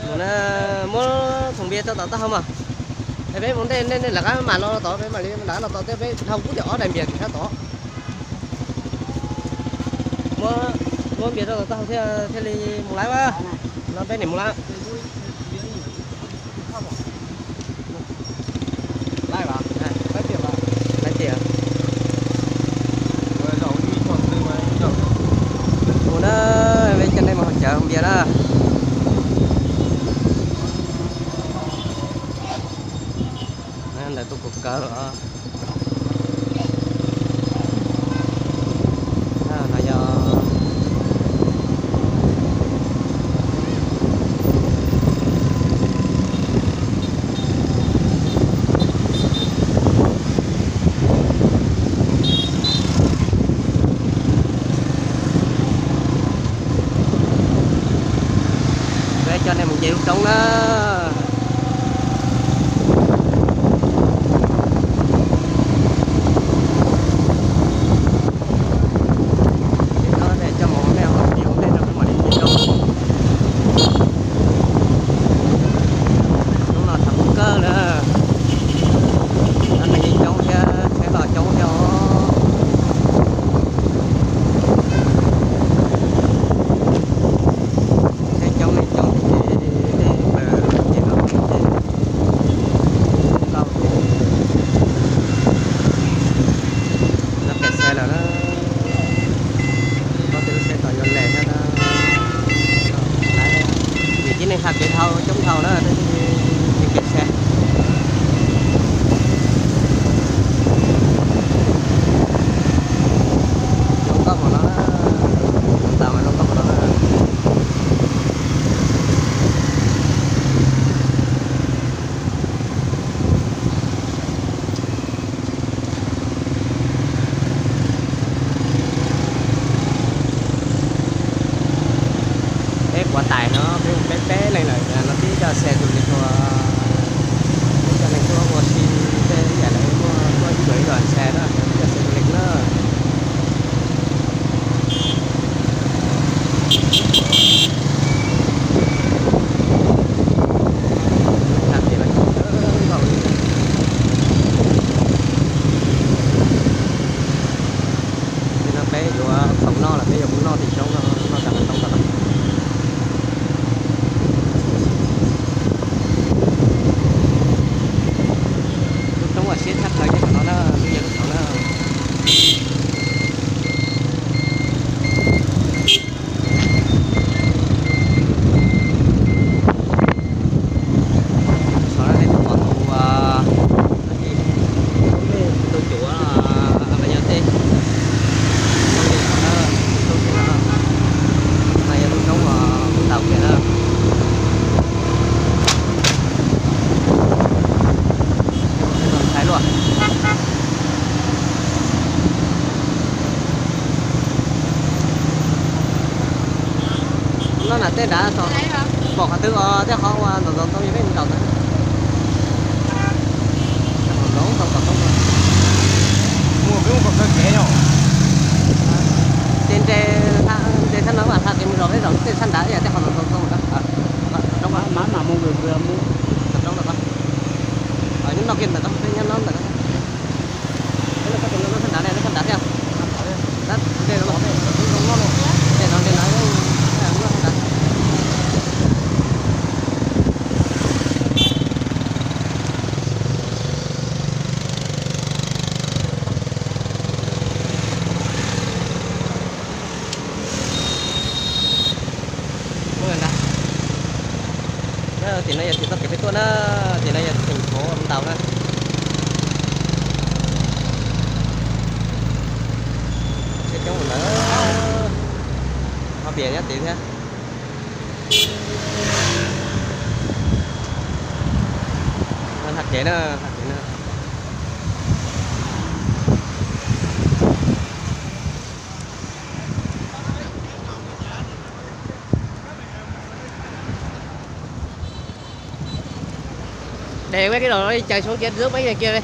Mus na, muab thoo npias rau tom taub hau mas. Es peb mus ntej nej lawv qab mam los tod, peb mam li lawv qab los tod thiab, peb dhau kub tias ob daim npias tim sab tod. Muab, muab npias rau tom taub hau thiab thiaj li mus lawm. No peb niam mus lawm. Mus na, peb coj nej mus haus cawv npias na. Ntawm tus kaus kawg os. No yog peb coj nej mus nce lub roob na. Coj mus nej ua ntej rau peb mam li nce roob. Hnub no thaum kawg na, neeg coob thiab tsheb los coob thiab os. Tsheb coob neeg coob ces tej plaws ces no ces nkauj ces no pem xe lawm na. Koj tej lub tsheb tod yuav les thiab na. Vim tib neeg hla kev dhau coob dhau na, tab sis kev xe zoo nkauj hauv no na, ntau mas zoo nkauj hauv no na. Peb puav tais no peb mus peb peb leej lawm, no tib coj xe du lịch, coj neeg tuaj ua si, tej yam lawv muaj tuaj ib luam ib luam xe na, coj xe du lịch na. Tej no peb yuav khoom noj los peb yuav mus noj tim roob no, noj tas ntoo tas. Lub roob uas siab tshaj plaws nyob saum no na, lub yog lub saum na. Saum no nej pom tus, tus cuav los yog tej, no yog lub roob uas kuv ntaus kiag na. Ntxhais luaj. No na tej nrad pom qhov twg os, tej qhov uas ntxoov ntxoov ntoo yog peb mus nraum ntawd. Ntxoov ntxoov tom roob. Ces nres, nres thaj no mas hla kev mus zos peb zaum tej sab nrad ib yam tej qhov ntxoov ntxoov ntoo. Tom roob, tom roob ntawm ko. Nyob no kiag ntawm ko, peb nyob no ntawm ko. Sab nrad ne, sab nrad thiab. Ntej no, ntej no, ntej no, ntej no. Tim no yog tim txoj kev peb tuaj na, tim no yog tim qhov ntaus na. Tsheb coob ntawd, ho piam nyob tid thiab. Hla kev na, hla kev na. Để quay cái đó đi, chạy xuống kia rước mấy người kia đi.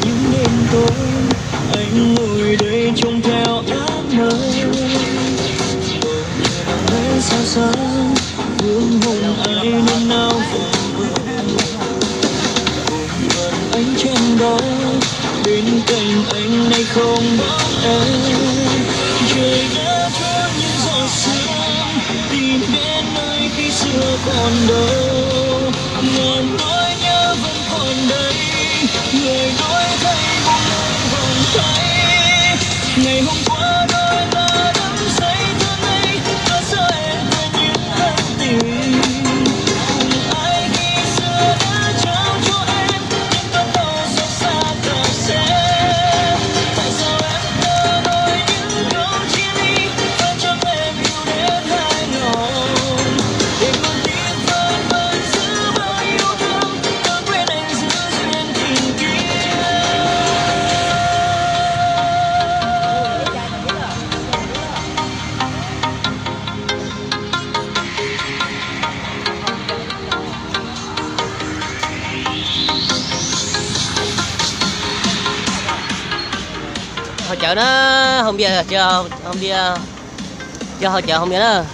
Những đêm tối, anh ngồi đây trông theo áng mây. Bầu trời lặng lẽ sao sáng, hương hôn ai nôn nao. Cùng bật ánh trăng đó, bên cạnh anh nay không bóng em. Trời đã trôi những giọt sương, tìm đến nơi khi xưa còn đâu. Ngọn nỗi nhớ vẫn còn đây, người nối thay buông lơi vòng tay. Ngày hôm qua đôi ta đắm say thơ ngây, ta sao em quên những ân tình. Cùng ai khi xưa đã trao cho em những cơn đau xót xa cà xếp. Tại sao em lỡ lối những câu chia ly, vẫn trong em yêu đến hài lòng. Để con tim vẫn vẫn giữ bao yêu thương, đừng quên anh giữ duyên tình kia. Hau cawv na, hau npias, hau npias, cov hau cawv hau npias na.